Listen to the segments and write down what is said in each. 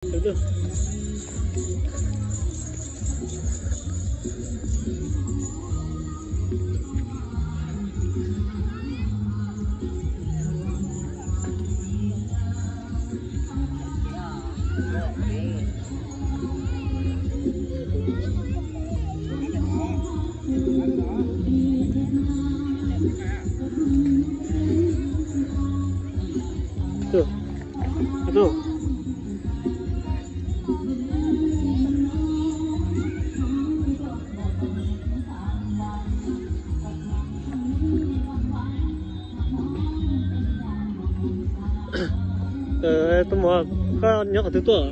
Tus muam, koj nyob qhov twg tuaj?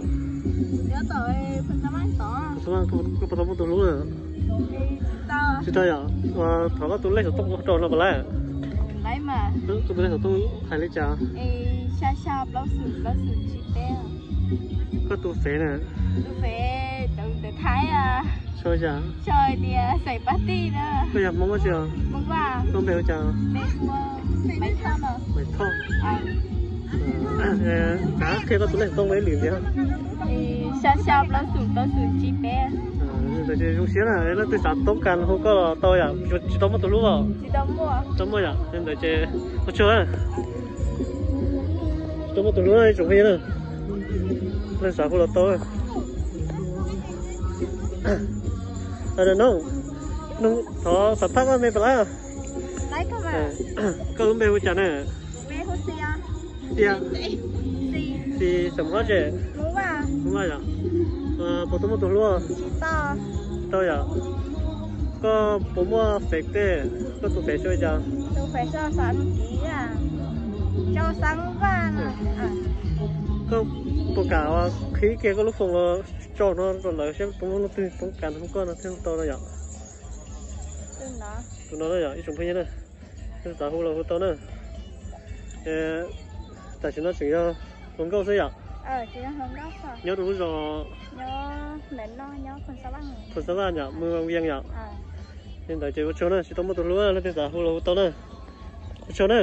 Koj puas tau muaj tus hlub na? Tsis tau yom? Thov koj tus lej xov tooj ua rau no puas laib? Koj tus lej xov tooj hais li cas? Koj tus fev na? Sau cas? Koj yog Hmoob dab tsi? Koj npe hu cas? Maiv Thoj. Xav qhia koj tus lej xov tooj ib lwm ntxiv. Ntawd ces zoo siab na, leej twg xav toob kas hu koj los tau yom, tsis tau muaj tus hlub os? Tsis tau muaj yom, li ntawd ces ua tsaug na. Tsis tau muaj tus hlub ib tsoom phooj ywg na, leej xav hu los tau. Thov xam phaj koj me puas laib? Koj lub npe hu cas na? Xis, xeem Hmoob tsi? Hmoob Vaj yom. Puas tau muaj tus hlub? Tau yom. Koj puas muaj fev teb? Koj tus fev sau li cas? Koj puas kam qhib kiag koj lub foos los tso no rau lawv seb puas muaj leej twg toob kas hu koj no thiaj hu tau no yom. Tus no na yom, ib tsoom phooj ywg na, leej twg xav hu los hu tau na. Tam sim no tseem yog hluas nkauj xwb yom? Nyob rau lub zos Phoos Xab Vaj yom, Moos Vias yom. Li ntawd ces ua tsaug na, tsis tau muaj tus hlub, leej twg xav hu los hu tau na. Ua tsaug na.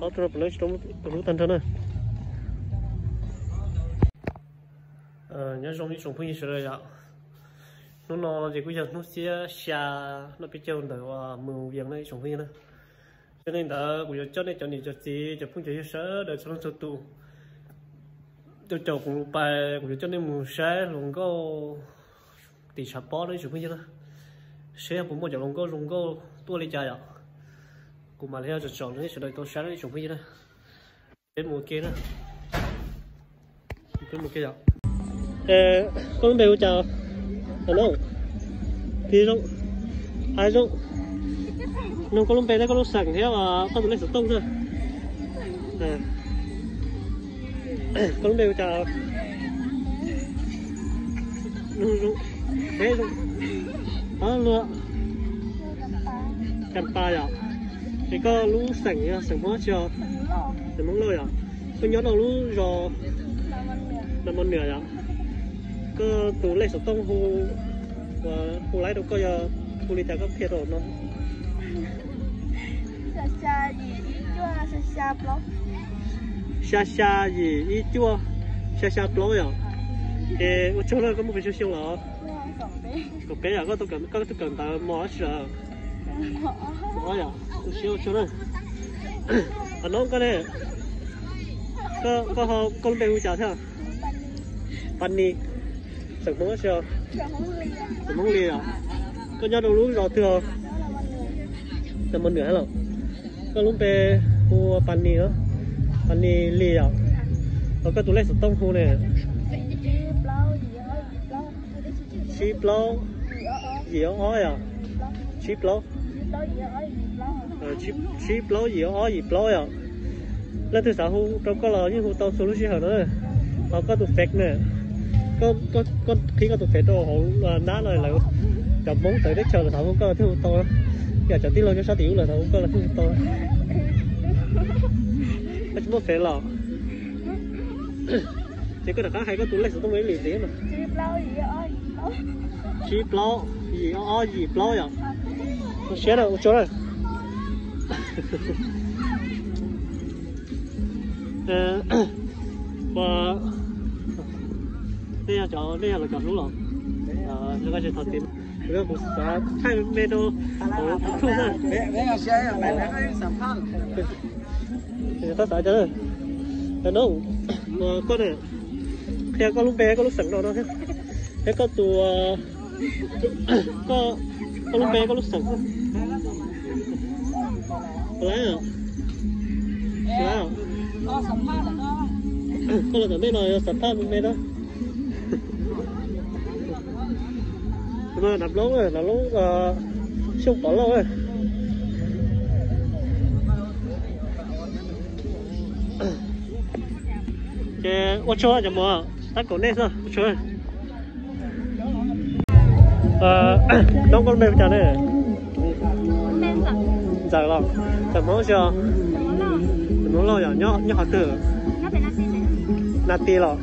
Ob tug no puav leej tsis tau muaj tus hlub tag nrho na. Nyob zoo ib tsoom phooj ywg sawv daws yom. Hnub no ces kuj yog hnub xiab xya, noj peb caug ntawm uas Moos Vias na ib tsoom phooj ywg na. Yog li ntawd kuv yuav coj nej cov niam cov txiv cov phooj cov ywg sawv daws txhua leej txhua tus, caum caum kuv pais, kuv yuav coj nej mus saib hluas nkauj tim tshav pob na ib tsoom phooj ywg na, seb puas muaj cov hluas nkauj zoo nkauj tuaj li cas yom. Kuv mam li tsom tsom rau nej sawv daws tau saib na ib tsoom phooj ywg na. Peb mus ua ke na. Peb mus ua ke yom. Koj lub npe hu cas? Tig zoo, hais zoo, nug koj lub npe thiab koj lub xeem thiab koj tus lej xov tooj na. Koj lub npe hu cas? Nug zoo, teb zoo. Luag Kas Pas yom. Es koj lub xeem yog xeem Hmoob tsi os? Xeem Hmoob Lauj yom. Koj nyob rau lub zos Nas Mos Nwm yom. Koj tus lej xov tooj hu, hu laib rau koj yog hu li cas koj qhia rau no. Xya xya yim ib cuaj, xya xya plaub yom. Ces ua tsaug na, koj muaj pes tsawg xyoo lawm? Kaum peb yom, koj twb kawm ntawv mos dab tsi lawm? Mos ob yom, tu siab ua tsaug na. Qhov no koj ne, koj, koj lub npe hu cas thiab? Pas Nis, xeem Hmoob dab tsi os? Xeem Hmoob Lis yom. Koj nyob rau lub zos twg os? Nas Mos Nwm los? Koj lub npe hu ua Pas Nis los? Pas Nis Lis yom. Koj tus lej xov tooj hu ne? Tsib plaub, yim ob ob yom. Tsib plaub, tsib plaub yim ob ob yim plaub yom. Leej twg xav hu rau koj los yeej hu tau txhua lub sij hawm no. Ho koj tus Face na, koj qhib koj tus Face rau hauv nab no lawv, cov Hmoob txawv teb chaws lawv xav hu koj los thiaj hu tau. Yam cov tij laug nyob sab tim ub lawv xav hu koj los thiaj hu tau. Koj tsis muaj Face los? Ces koj rov qab hais koj tus lej xov tooj ib lwm ntxiv no. Tsib plaub, yim ob ob yim plaub yom. Zoo siab na, ua tsaug na. Ua Nej yog cov, nej yog los cov hlub los? Kuv xav thaij me rau hauv YouTube na. Koj xav cas na? Koj na, qhia koj lub npe koj lub xeem no no thiab. Thiab koj tus, koj lub npe koj lub xeem. Koj los tom nej no yog xam phaj me me na. Tus no Nam Loob, Nam Loob Xyooj Pov Lauj. Ces ua tsaug cov muam, tab kaum nej xwb, ua tsaug. Noob, koj lub npe hu cas ne? Ntxawm los? Ntxawm Hmoob tsi os? Hmoob Lauj yom, nyob qhov twg? Nas Tis los?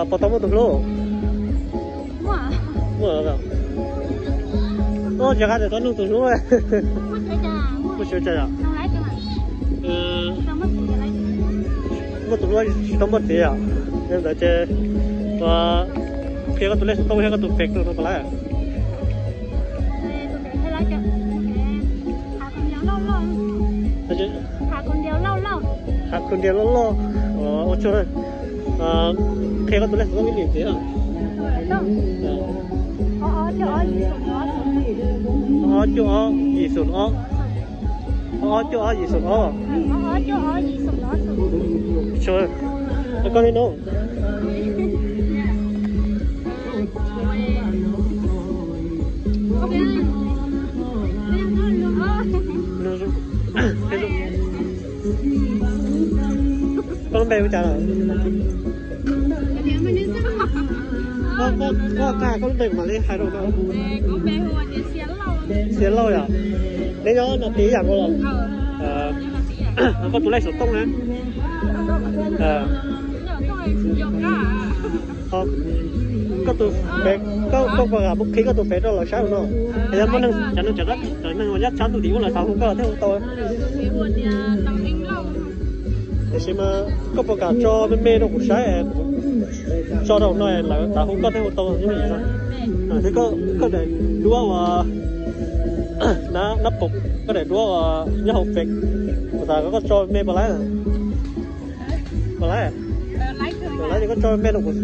Puas tau muaj tus hlub? Muaj. Ua cas qab tias tau nug tus hlub? Muaj tsuav cas yom? Muaj tus hlub tsis tau muaj txiv yom? Yog ntawd ces qhia koj tus lej xov tooj thiab koj tus fej rau no puas laib? Hav Khun Ntias Lauj Lauj. Ua tsaug na. Qhia koj tus lej xov tooj ib lim ntxiv. Ob cuaj ob yim xoom ob. Ob cuaj ob yim xoom ob. Koj li no. Koj lub npe hu cas lawm? Koj, koj, koj lub npe mam li hais rau no. Xiav Lauj yom? Neb nyob Nas Tis ib yam nkaus los? Koj tus lej xov tooj na. Koj tus, koj, koj puas kam kuv qhia koj tus fej rau lawv saib no? Yog muaj neeg, cov neeg, cov neeg uas nyob tshab ntuj tim ub lawv xav hu koj thiaj hu tau. Tiam sis mas koj puas kam tso me me rau kuv saib, kuv tso rau no lawv xav hu koj thiaj hu tau. Thiab koj daim duab uas, nab pom, koj daim duab uas nyob hauv fej, kuv xav kom koj tso me puas laib? Puas laib? Puas laib ces koj tso me rau kuv,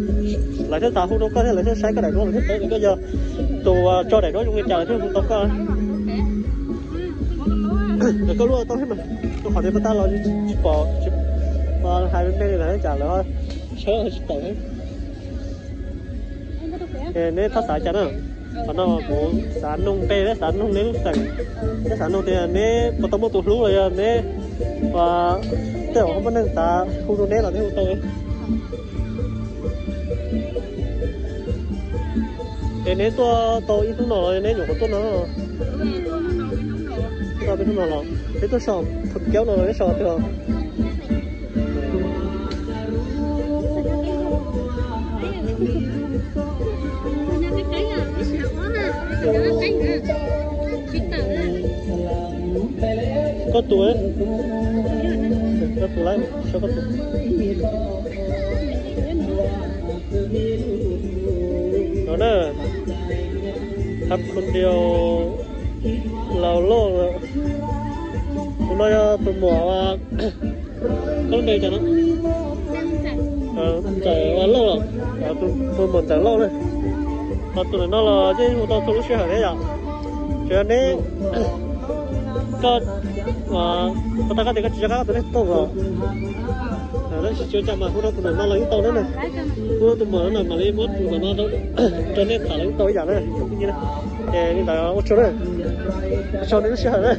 lawv thiaj xav hu rau koj thiab lawv thiaj saib koj daim duab lawv thiaj paub tias koj yog tus tso daim duab zoo li cas lawv thiaj hu tau koj. Koj lub tau thiab mas, rau qhov tias puag ta los tsis pom, tsis pom hais me me li lawm cas lawv saib tsis pom. Neb txhob xav cas na. Qhov no kuv xav noog npe thiab xav noog neb lub xeem, thiab xav noog tias neb puas tau muaj tus hlub los yog neb, tej zaum ho muaj neeg xav hu rau neb los neb hu tau. Es neb tuaj tau ib hnub no los neb nyuam qhuav tuaj no? Tuaj ib hnub no los? Neb tuaj so thawm kiab no los neb so twg? Koj tus, koj tus lawm, so koj tus. No na, Hab Khun Ntias Laus Lauj. Tus no yog tus muam, koj lub npe cas no? Ntxawm Lauj los? Tus muam Ntxawm Lauj na. Ho tus ntawm no los yeej hu tau txhua lub sij hawm thiab yom. Tsuas yog neb, koj, puag ta koj tias koj tsis nco qab tus lej xov tooj los? Tab sis tsis ua cas mas hu rau tus ntawm no los yeej tau thiab na. Hu rau tus muam no mam li muab tus ntawm no rau nej tham los yeej tau ib yam na. Ces li ntawd ua tsaug na. Ua tsaug nej lub sij hawm na.